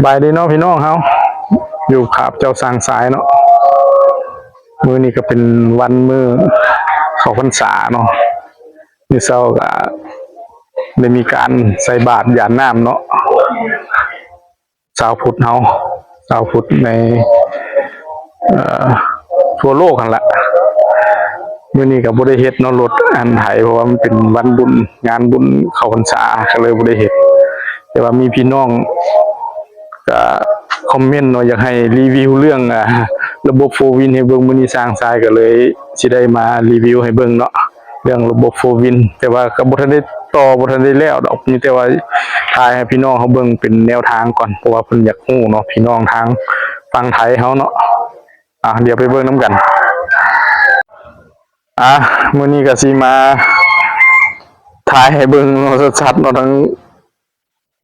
ບາຍດີເນາະພີ່ນ້ອງເຮົາ ຢູ່ຄາບເຈົ້າຊ້າງຊາຍເນາະ. ມື້ນີ້ກໍເປັນວັນມື້ເຂົ້າພັນສາເນາະ. ມື້ເຊົ້າກໍໄດ້ມີການໃສ່ບາດຢາດນ້ຳເນາະ. ຊາວພຸດເຮົາ ຊາວພຸດໃນ ເອີ່ ທົ່ວໂລກຫັ້ນລະ. ມື້ນີ້ກໍບໍ່ໄດ້ເຮັດເນາະ ລົດອັນໄຖ ເພາະວ່າມັນເປັນວັນບຸນ ງານບຸນເຂົ້າພັນສາ ກໍເລີຍບໍ່ໄດ້ເຮັດ. ແຕ່ວ່າມີພີ່ນ້ອງກໍຄອມເມັນເນາະ ຢາກໃຫ້ຣີວິວເລື່ອງ ອາ ລະບົບໂຟວິນໃຫ້ເບິ່ງ. ມື້ນີ້ຊ່າງຊາຍກໍເລີຍຊິໄດ້ມາຣີວິວໃຫ້ເບິ່ງເນາະ ເລື່ອງລະບົບໂຟວິນ. ແຕ່ວ່າກໍບໍ່ທັນໄດ້ຕໍ່ ບໍ່ທັນໄດ້ແລ້ວດອກ ມີແຕ່ວ່າຖ່າຍໃຫ້ພີ່ນ້ອງເຮົາເບິ່ງເປັນແນວທາງກ່ອນ ເພາະວ່າເພິ່ນຢາກຮູ້ເນາະ ພີ່ນ້ອງທາງຝັ່ງໄທເຮົາເນາະ. ອ່ະ ດຽວໄປເບິ່ງນຳກັນ. ອ່ະ ມື້ນີ້ກໍຊິມາຖ່າຍໃຫ້ເບິ່ງເນາະ ຊັດໆເນາະ ທັງ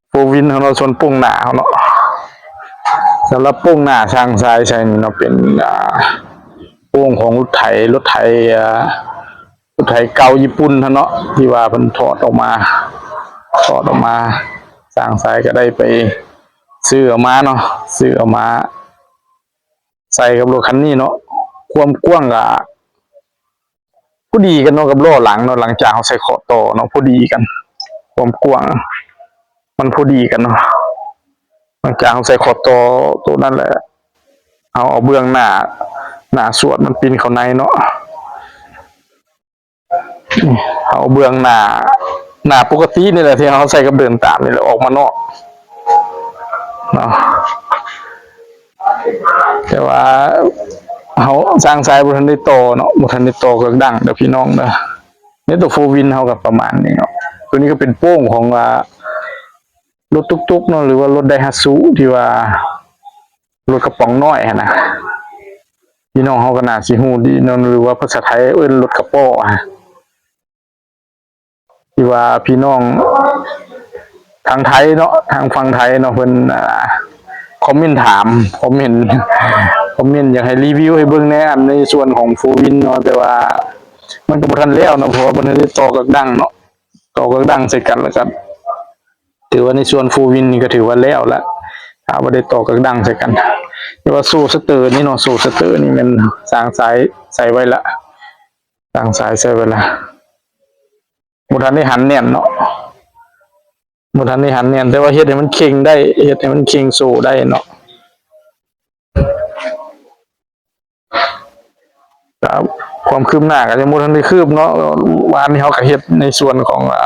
ໂຟວິນເຮົາເນາະ ສ່ວນໂປ້ງໜ້າເຮົາເນາະ. ສຳລັບໂປ້ງໜ້າຊ່າງຊາຍໃສ່ນີ້ເນາະ ເປັນ ອ່າ ໂປ້ງຂອງລົດໄຖ ລົດໄຖ ອ່າ ລົດໄຖເກົ່າຍີ່ປຸ່ນຫັ້ນເນາະ ທີ່ວ່າເພິ່ນຖອດອອກມາ ຖອດອອກມາ. ຊ່າງຊາຍກໍໄດ້ໄປຊື້ເອົາມາເນາະ ຊື້ເອົາມາ ໃສ່ກັບລົດຄັນນີ້ເນາະ. ຄວາມກວ້າງກະພໍດີກັນເນາະກັບລໍ້ຫຼັງເນາະ ຫຼັງຈາກເຮົາໃສ່ເຄາະຕໍ່ເນາະ ພໍດີກັນ ຄວາມກວ້າງມັນພໍດີກັນເນາະ. ຫຼັງຈາກເຮົາໃສ່ເຄາະຕໍ່ໂຕນັ້ນແຫຼະ ເຮົາເອົາເບື້ອງໜ້າ ໜ້າສວດມັນປິ່ນເຂົ້າໃນເນາະ. ເຮົາເອົາເບື້ອງໜ້າ ໜ້າປົກກະຕິນີ້ແຫຼະ ທີ່ເຮົາໃສ່ກັບເດີນຕາມນີ້ແຫຼະ ອອກມານອກເນາະ. ແຕ່ວ່າເຮົາ ຊ່າງຊາຍບໍ່ທັນໄດ້ຕໍ່ເນາະ ບໍ່ທັນໄດ້ຕໍ່ກັກດັງເດີພີ່ນ້ອງເດີ. ໃນໂຕໂຟວິນເຮົາກໍປະມານນີ້ເນາະ. ໂຕນີ້ກໍເປັນໂປ້ງຂອງ ອ່າ ລົດຕຸກໆເນາະ ຫຼືວ່າລົດໄດຮາຊູ ທີ່ວ່າ ລົດກະປ໋ອງນ້ອຍຫັ້ນນະ ພີ່ນ້ອງເຮົາກໍໜ້າຊິຮູ້ດີເນາະ ຫຼືວ່າພາສາໄທເອີ້ນລົດກະປໍ໋ອ ທີ່ວ່າພີ່ນ້ອງທາງໄທເນາະ ທາງຝັ່ງໄທເນາະ ເພິ່ນ ອ່າ ຄອມເມັນຖາມ ຄອມເມັນ ຄອມເມັນຢາກໃຫ້ຣີວິວໃຫ້ເບິ່ງແດ່ ອັນໃນສ່ວນຂອງໂຟວິນເນາະ. ແຕ່ວ່າມັນກໍບໍ່ທັນແລ້ວເນາະ ເພາະວ່າບໍ່ທັນໄດ້ຕໍ່ກັກດັງເນາະ ຕໍ່ກັກດັງໃສ່ກັນ ແລ້ວກໍ ຖືວ່າໃນສ່ວນໂຟວິນນີ້ກໍຖືວ່າແລ້ວລະ ຖ້າບໍ່ໄດ້ຕໍ່ກັກດັງໃສ່ກັນ. ແຕ່ວ່າໂສ້ສະເຕີນີ້ເນາະ ໂສ້ສະເຕີນີ້ແມ່ນຊ່າງຊາຍໃສ່ໄວ້ລະ ຊ່າງຊາຍໃສ່ໄວ້ລະ ບໍ່ທັນໄດ້ຫັນແໜ້ນເນາະ ບໍ່ທັນໄດ້ຫັນແໜ້ນ ແຕ່ວ່າເຮັດໃຫ້ມັນເຄັ່ງໄດ້ ເຮັດໃຫ້ມັນເຄັ່ງໂສ້ໄດ້ເນາະ. ກໍຄວາມຄືບໜ້າກໍຍັງບໍ່ທັນໄດ້ຄືບເນາະ. ວານນີ້ເຮົາກໍເຮັດໃນສ່ວນຂອງ ອ່າ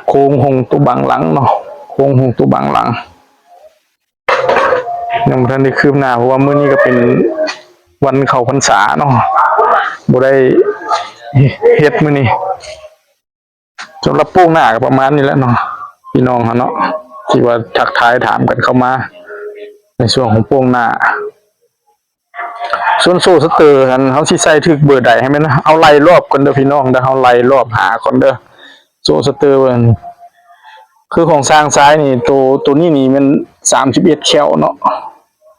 ໂຄງໂຮງຕູ້ບັງຫຼັງເນາະ ໂຄງໂຮງຕູ້ບັງຫຼັງ ຍັງບໍ່ທັນໄດ້ຄືບໜ້າ ເພາະວ່າມື້ນີ້ກໍເປັນວັນເຂົ້າພັນສາເນາະ ບໍ່ໄດ້ເຮັດມື້ນີ້. ສຳລັບໂປ້ງໜ້າກໍປະມານນີ້ແຫຼະເນາະ ພີ່ນ້ອງເຮົາເນາະ ທີ່ວ່າທັກທາຍຖາມກັນເຂົ້າມາໃນຊ່ວງຂອງໂປ້ງໜ້າ. ສ່ວນໂສ້ສະເຕີຫັ້ນ ເຮົາຊິໃສ່ຖືກເບີໃດ ໃຫ້ແມ່ນເຮົາໄລ່ລອບກ່ອນເດີພີ່ນ້ອງເດີ ເຮົາໄລ່ລອບຫາກ່ອນເດີ. ໂສ້ສະເຕີຫັ້ນ ຄືຂອງຊ່າງຊາຍນີ້ ໂຕ ໂຕນີ້ນີ້ແມ່ນສາມສິບເອັດແຂ້ວເນາະ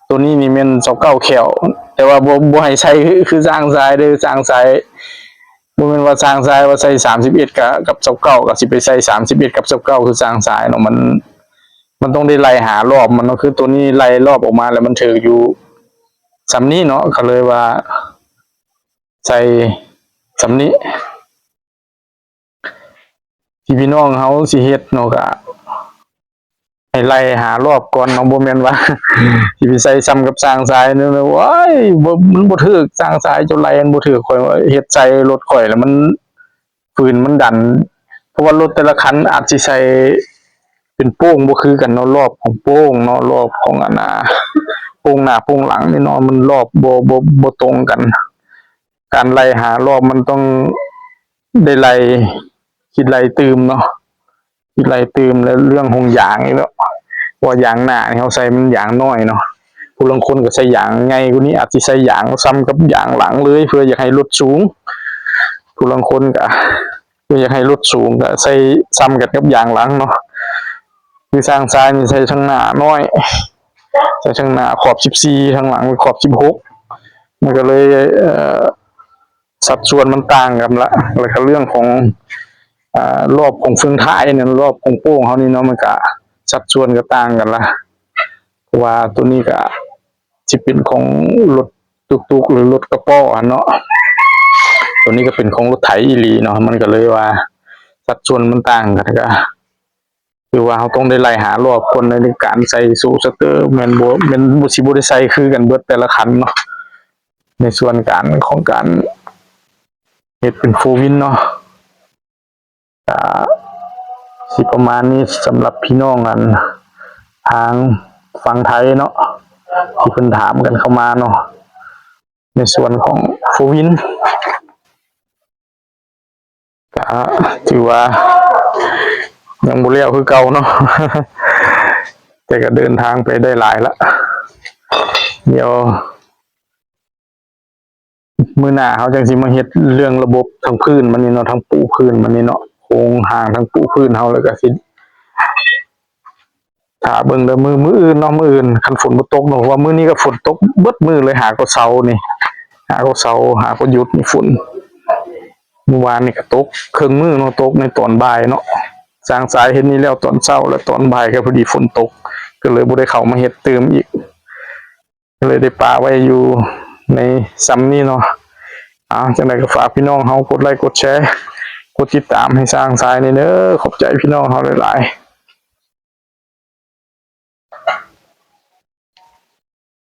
ໂຕນີ້ນີ້ແມ່ນຊາວເກົ້າແຂ້ວ ແຕ່ວ່າບໍ່ ບໍ່ໃຫ້ໃສ່ຄື ຄືຊ່າງຊາຍເດີ ຊ່າງຊາຍ ບໍ່ແມ່ນວ່າຊ່າງຊາຍວ່າໃສ່ສາມສິບເອັດກະ ກັບຊາວເກົ້າ ກໍຊິໄປໃສ່ສາມສິບເອັດກັບຊາວເກົ້າຄືຊ່າງຊາຍເນາະ. ມັນ ມັນຕ້ອງໄດ້ໄລ່ຫາລອບມັນເນາະ ຄືໂຕນີ້ໄລ່ລອບອອກມາແລ້ວມັນຖືກຢູ່ສ່ຳນີ້ເນາະ ກໍເລີຍວ່າໃສ່ສ່ຳນີ້. ທີ່ພີ່ນ້ອງເຮົາຊິເຮັດເນາະ ກະໃຫ້ໄລ່ຫາລອບກ່ອນເນາະ ບໍ່ແມ່ນວ່າ ຊິໄປໃສ່ສ່ຳກັບຊ່າງຊາຍເນາະ. ໂອ້ຍ ບໍ່ ມັນບໍ່ຖືກ ຊ່າງຊາຍເຈົ້າໄລ່ມັນບໍ່ຖືກ ຂ້ອຍວ່າເຮັດໃສ່ລົດຂ້ອຍແລ້ວມັນ ຝືນມັນດັນ ເພາະວ່າລົດແຕ່ລະຄັນອາດຊິໃສ່ເປັນໂປ້ງບໍ່ຄືກັນເນາະ ລອບຂອງໂປ້ງເນາະ ລອບຂອງອັນນ່າ ໂປ້ງໜ້າໂປ້ງຫຼັງນີ້ເນາະ ມັນລອບບໍ່ ບໍ່ ບໍ່ຕົງກັນ. ການໄລ່ຫາລອບມັນຕ້ອງໄດ້ໄລ່ ຄິດໄລ່ຕື່ມເນາະ ຄິດໄລ່ຕື່ມ. ແລະເລື່ອງຂອງຢາງນີ້ເນາະ ເພາະວ່າຢາງໜ້ານີ້ເຮົາໃສ່ມັນຢາງນ້ອຍເນາະ ຜູ້ລາງຄົນກໍໃສ່ຢາງໃຫຍ່ກວ່ານີ້ ອາດຊິໃສ່ຢາງສ່ຳກັບຢາງຫຼັງເລີຍ ເພື່ອຢາກໃຫ້ລົດສູງ. ຜູ້ລາງຄົນກໍ ຄືຢາກໃຫ້ລົດສູງກໍໃສ່ສ່ຳກັນກັບຢາງຫຼັງເນາະ. ຄືຊ່າງຊາຍນີ້ໃສ່ທາງໜ້ານ້ອຍ ໃສ່ທາງໜ້າຂອບສິບສີ່ ທາງຫຼັງຂອບສິບຫົກ ມັນກໍເລີຍ ເອີ ສັດສ່ວນມັນຕ່າງກັນລະ. ແລ້ວກໍເລື່ອງຂອງ ອາ ລອບຂອງເຟືອງທ້າຍນັ້ນ ລອບຂອງໂປ່ງເຮົານີ້ເນາະ ມັນກະສັດສ່ວນກະຕ່າງກັນລະ ເພາະວ່າໂຕນີ້ກະຊິເປັນຂອງລົດຕຸກໆ ຫຼືລົດກະປໍຫັ້ນເນາະ ໂຕນີ້ກະເປັນຂອງລົດໄຖອີ່ຫຼີເນາະ ມັນກະເລີຍວ່າສັດສ່ວນມັນຕ່າງກັນ ກະ ຄືວ່າເຮົາຕ້ອງໄດ້ໄລ່ຫາລອບກ່ອນ ໃນການໃສ່ໂສ້ສະເຕີ ແມ່ນບໍ່ ແມ່ນບໍ່ ຊິບໍ່ໄດ້ໃສ່ຄືກັນເບິດແຕ່ລະຄັນເນາະ ໃນສ່ວນການຂອງການເຮັດເປັນໂຟວີນເນາະ ກະຊິປະມານນີ້ ສຳລັບພີ່ນ້ອງອັນທາງຝັ່ງໄທເນາະ ທີ່ເພິ່ນຖາມກັນເຂົ້າມາເນາະ ໃນສ່ວນຂອງໂຟວີນ ກະຖືວ່າຍັງບໍ່ແລ້ວຄືເກົ່າເນາະ ແຕ່ກະເດີນທາງໄປໄດ້ຫຼາຍລະ ດຽວມື້ໜ້າເຮົາຈັ່ງຊິມາເຮັດເລື່ອງລະບົບທາງພື້ນມັນນີ້ເນາະ ທາງປູພື້ນມັນນີ້ເນາະ ໂຄງຮ່າງທາງປູພື້ນເຮົາ ແລ້ວກະຊິ ຖ້າເບິ່ງເດີ ມື້ ມື້ອື່ນເນາະ ມື້ອື່ນຄັນຝົນບໍ່ຕົກເນາະ ເພາະວ່າມື້ນີ້ກະຝົນຕົກເບິດມື້ເລີຍ ຫາກວ່າເຊົານີ້ ຫາກວ່າເຊົາ ຫາກວ່າຢຸດນີ້ຝົນ ມື້ວານນີ້ກະຕົກເຄິ່ງມື້ເນາະ ຕົກໃນຕອນບ່າຍເນາະ ຊ່າງຊາຍເຮັດນີ້ແລ້ວຕອນເຊົ້າ ແລະຕອນບ່າຍກະພໍດີຝົນຕົກ ກະເລີຍບໍ່ໄດ້ເຂົ້າມາເຮັດຕື່ມອີກ ກະເລີຍໄດ້ປະໄວ້ຢູ່ໃນຊ່ຳນີ້ເນາະ ເອົາ ຈັ່ງໃດກະຝາກພີ່ນ້ອງເຮົາກົດໄລ້ກົດແຊ ກົດຕິດຕາມໃຫ້ຊ່າງຊາຍແດ່ເດີ ຂອບໃຈພີ່ນ້ອງເຮົາຫຼາຍໆ.